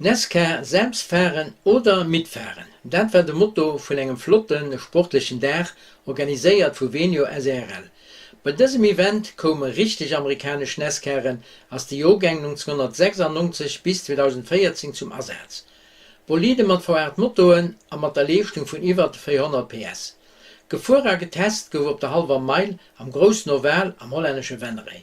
Nascar, Selbst fahren oder mitfahren, dat war de Motto vun engem flotte sportlechen Dag, organiséiert vu Venio srl. Bei dësem Event koume richteg amerikanesch Nascaren aus de Joergäng 1996 bis 2014 zum Asaz. Bolide mat V8 Motoen a mat der Leeschtung vun iwwert 400 PS. Gefuer a getest gouf op der hallwer Meil am groussen Oval am hollännesche Venray.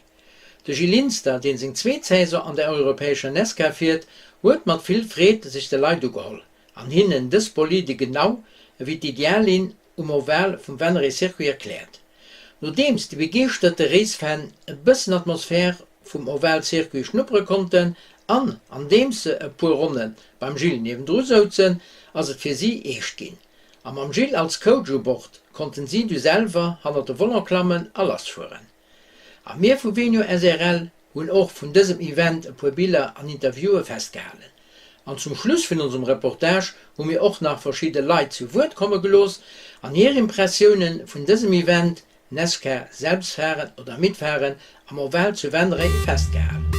De Gil Linster, deen seng zweet Saison an der europäescher Nascar fiert, huet mat vill Freed sech de Leit ugeholl an hinnen dës Bolide genau ewéi d'Ideallinn um Oval vum Venray Circuit erkläert. Nodeems déi begeeschterte Racefan e bëssen Atmosphär vum Oval Circuit schnuppere konnten an andeems se e puer Ronne beim Gilles niewendru souzen, ass et fir si eescht ginn. A mam Gilles als Coach u Bord konnten si du selwer hannert de Volant klammen a lassfueren. A mir vu Venio srl hunn och vun dësem Event e puer Biller an Interviewe festgehalen. An zum Schluss vun onsem Reportage hu mir och nach verschidde Leit zu Wuert komme gelooss an hir Impressioune vun dësem Event, Nascar selbst fahren oder mitfahren, am Oval zu Venray festgehalen.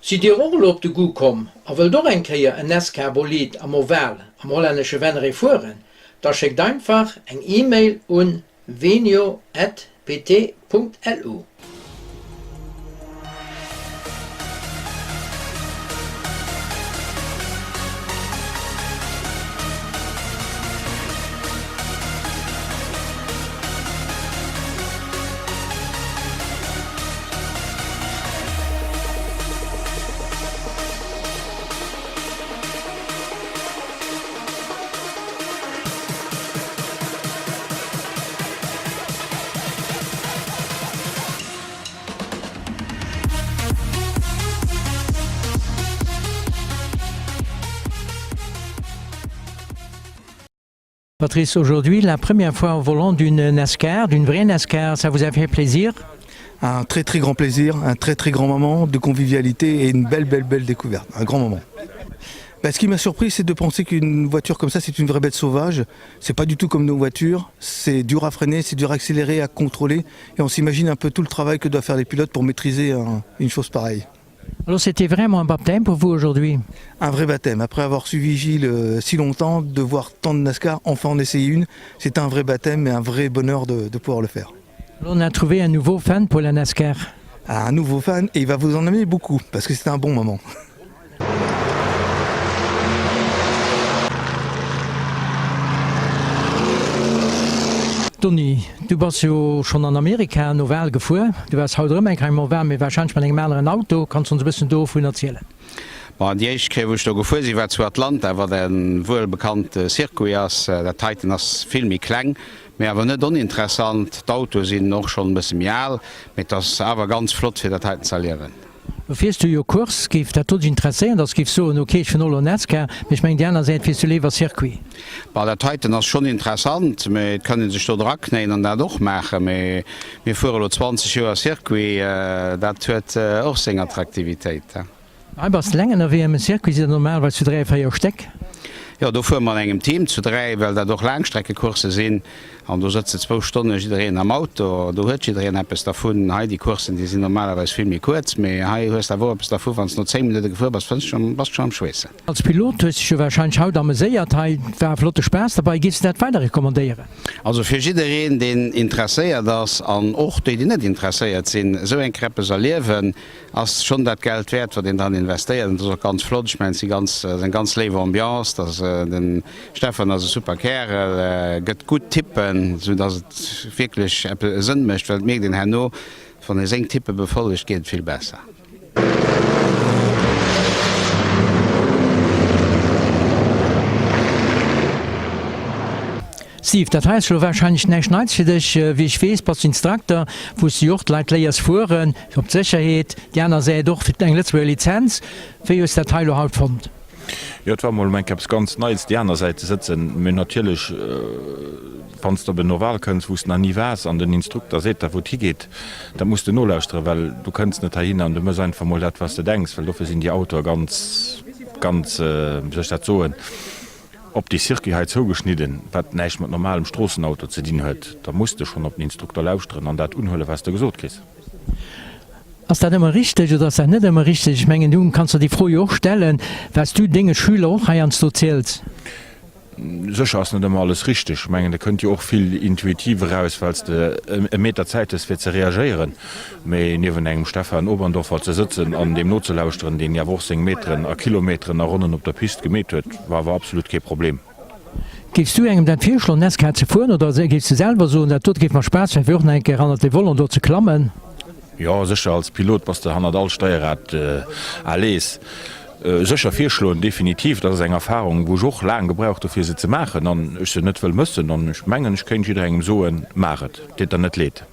Sidd Dir och elo op de Goût komm a wëllt och eng Kéier en NASCAR Bolid am Oval am hollännesche Venray fueren? Da schéckt einfach eng E-Mail un venio at pt.lu. Patrice, aujourd'hui, la première fois au volant d'une NASCAR, d'une vraie NASCAR, ça vous a fait plaisir Un très très grand plaisir, un très très grand moment de convivialité et une belle belle belle découverte, un grand moment. Ben, ce qui m'a surpris, c'est de penser qu'une voiture comme ça, c'est une vraie bête sauvage. C'est pas du tout comme nos voitures, c'est dur à freiner, c'est dur à accélérer, à contrôler et on s'imagine un peu tout le travail que doivent faire les pilotes pour maîtriser un, une chose pareille. Alors c'était vraiment un baptême pour vous aujourd'hui Un vrai baptême. Après avoir suivi Gilles euh, si longtemps, de voir tant de NASCAR, enfin en essayer une, c'est un vrai baptême et un vrai bonheur de, de pouvoir le faire. Alors on a trouvé un nouveau fan pour la NASCAR. Un nouveau fan et il va vous en amener beaucoup parce que c'est un bon moment. Tony, du bass jo schonn an Amerika en Oval gefuer. Du waars haut erëm eng Kéier am Oval, mee warscheinlech mat engem aneren Auto. Kanns du ons e bëssen dovun erzielen? Bon, déi éischt Kéier wou ech do gefuer sinn, war zu Atlanta, wat e wuel bekannte Circuit ass. Dat heiten ass vill méi kleng, mee awer net oninteressant. D'Autoe sinn och schonn e bësse méi al, mee et ass awer ganz flott fir dat heiten ze erliewen. Lo fiers du jo Course, géif dat do dech interesséieren, dass du géifs soen, ok ech fueren och lo Nascar, mee ech mengen déi aner Säit fiers du léiwer Circuit. Bon, dat heiten ass schonn interessant, mee et kann ee sech do draknéien an dat och maachen, mee mir fuere lo 20 Joer Circuit, dat huet och seng Attraktivitéit. Hei bass de leng ënnerwee, am Circuit sidd der normalerweis zu 3, 4 Stéck. Jo, do fuere mer an engem Team zu 3, well dat och Laangstreckecoursse sinn. An do sëtze zwou Stonne jiddereen am Auto. Do huet jiddereen eppes dervun. Hei déi Courssen, déi sinn normalerweis vill méi kuerz, mee hei hues de awer och eppes dervu, wann s de no 10 Minutte gefuer bass, fënns schonn, bass de schonn am Schweessen. Als Pilot hues dech jo warscheinlech haut ameséiert. Hei war e flotte Spaass derbei. Géifs de dat weider recommandéieren? Also fir jiddereen, deen interesséiert ass, an och déi, déi net interesséiert sinn, esou eng Kéier eppes erliewen, Ass schon dat Geld wäert wat een dran investéiert an et ass och ganz flott. Ech mengen et si ganz, ass eng ganz léif Ambiance, dass den Stefan ass e super Kärel, gëtt gutt Tippen, sou dass et wierklech eppes e Sënn mécht, well et mierkt een herno wann ee seng Tippe befollegt geet et vill besser. Steve, dat hei ass elo warscheinlech näischt Neits fir dech. Wéi ech weess, bass du Instrukter, wou s du jo och d'Leit léiers fueren, fir op d'Sécherheet, déi aner Säit och fir eng Lëtzebuerger Lizenz. Wéi hues de dat hei elo haut fonnt? Jo, et war mol eng Kéier eppes ganz Neies, déi aner Säit ze sëtzen. Mee natierlech, wann s de op en Oval kënns, wou s de nach ni waars, an den Instrukter seet der, wou et higeet, dat muss de nolauschteren, well du kënns net heihinner an du méchs einfach mol dat, wat s de denks, well dofir sinn déi Autoe ganz, ganz, wéi soll ech dat soen, op dee Circuit hei zougeschnidden, wat näischt mat normalem Stroossenauto ze dinn huet, da muss de schonn op den Instrukter lauschteren an dat unhuelen, wat s de gesot kriss. Ass dat ëmmer richteg oder ass dat net ëmmer richteg? Ech mengen, du kanns der déi Fro jo och stellen, wat s du denge Schüler och heiansdo ziels. Sécher ass net ëmmer alles richteg. Ech mengen, da kënnt jo och vill intuitiv eraus, well s de e Meter Zäit hues fir ze reagéieren. Mee niewent engem Stefan Oberndorfer ze sëtzen an deem nozelauschteren, deen awer och seng Meteren a Kilometeren a Ronnen op der Pist gemeet huet, war awer absolut kee Problem. Géifs du engem dat virschloen, NASCAR ze fueren, oder géifs de selwer soen, dat dote géif mer Spaass maachen, fir och nach eng Kéier hannert dee Volant do ze klammen? Jo, sécher, als Pilot bass de hannert all Steierrad à l'aise. Sécher virschloen, definitiv. Dat ass eng Erfarung, wou ech och laang gebraucht hu fir se ze maachen an ech se net wëll mëssen. An ech mengen, ech kéint jidderengem soen, maach et, deet der net leed.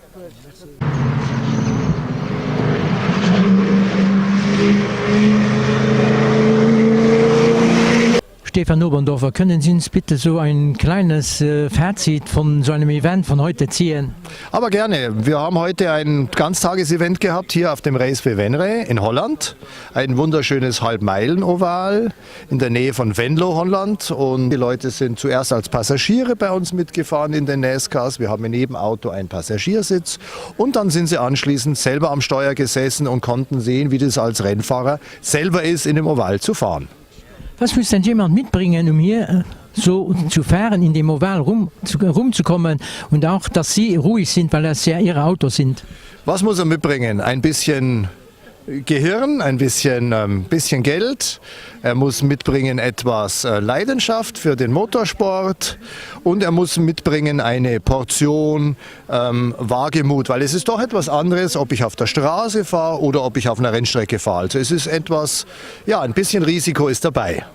Stefan Oberndorfer, können Sie uns bitte so ein kleines Fazit von so einem Event von heute ziehen? Aber gerne. Wir haben heute ein Ganztagesevent gehabt hier auf dem Raceway Venray in Holland. Ein wunderschönes Halbmeilenoval in der Nähe von Venlo, Holland. Und die Leute sind zuerst als Passagiere bei uns mitgefahren in den NASCARs. Wir haben in jedem Auto einen Passagiersitz. Und dann sind sie anschließend selber am Steuer gesessen und konnten sehen, wie das als Rennfahrer selber ist, in dem Oval zu fahren. Was muss denn jemand mitbringen, um hier äh, so zu fahren, in dem Oval rum, zu, rumzukommen und auch, dass sie ruhig sind, weil das ja ihre Autos sind? Was muss er mitbringen? Ein bisschen Gehirn, ein bisschen, ähm, bisschen Geld. Er muss mitbringen etwas äh, Leidenschaft für den Motorsport und er muss mitbringen eine Portion ähm, Wagemut, weil es ist doch etwas anderes, ob ich auf der Straße fahre oder ob ich auf einer Rennstrecke fahre. Also es ist etwas, ja, ein bisschen Risiko ist dabei.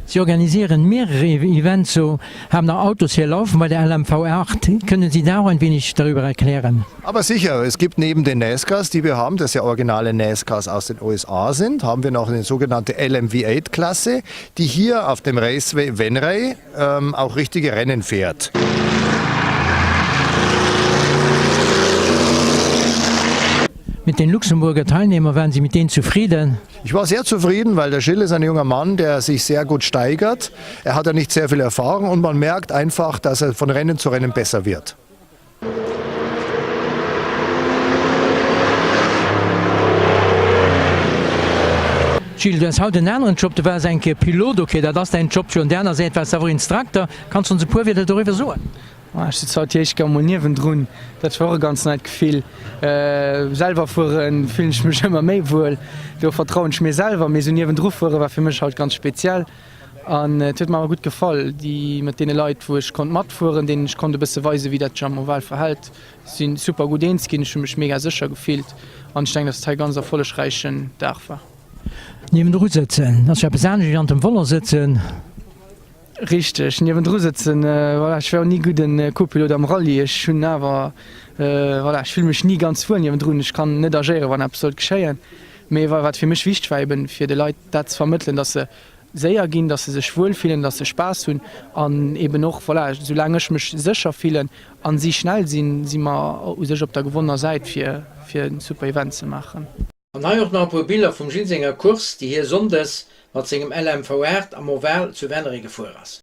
Sie organisieren mehrere Events, so haben auch Autos hier laufen bei der LMV8. Können Sie da auch ein wenig darüber erklären? Aber sicher, es gibt neben den NASCARs, die wir haben, das ja originale NASCARs aus den USA sind, haben wir noch eine sogenannte LMV8-Klasse, die hier auf dem Raceway Venray ähm, auch richtige Rennen fährt. Mit den Luxemburger Teilnehmer waren Sie mit denen zufrieden? Ich war sehr zufrieden, weil der Gilles ist ein junger Mann, der sich sehr gut steigert. Er hat ja nicht sehr viel Erfahrung und man merkt einfach, dass er von Rennen zu Rennen besser wird. Gilles, du has haut en aneren Job, du waars eng Kéier Pilot, ok, dat ass däin Job jo, an där aner Säit waars de awer Instrukter. Kanns de ons e puer Wierder doriwwer soen? Ech sitz haut déi éischt Kéier emol niewendrun. Dat war och e ganz neit Gefill. Selwer fueren fillen ech mech ëmmer méi wuel. Do vertrauen ech mir selwer. Mee esou niewendru fuere war fir mech haut ganz speziell. An et huet mer awer gutt gefall. Déi mat deene Leit wou ech konnt matfueren, deenen ech konnt e bësse weisen, wéi dat sech am Oval verhält, si super gutt eens ginn. Ech hu mech mega sécher gefillt an ech denken, dass et hei e ganz erfollegräichen Dag war. Niewendru sëtzen ass jo eppes anescht wéi an dem Volant sëtzen. Richteg, niewendru sëtzen, voilà, ech war och ni gudden Co-Pilot am Rallye, ech hunn awer, voilà, ech fille mech ni ganz wuel niewendrun, ech kann net agéieren, wann eppes sollt geschéien. Mee wat fir mech wichteg war, eben fir de Leit dat ze vermëttelen, datt se séier ginn, datt se sech wuel fillen, datt se Spaass hunn an eben och, voilà, soulaang ech mech sécher fillen an si schnell sinn, si mer u sech op der gewonnener Säit fir fir en super Event ze maachen. An hei och nach e puer Biller vum Gilles senger Course, déi hie Sonndes mat sengem LMV 8 am Oval zu Venray gefuer ass.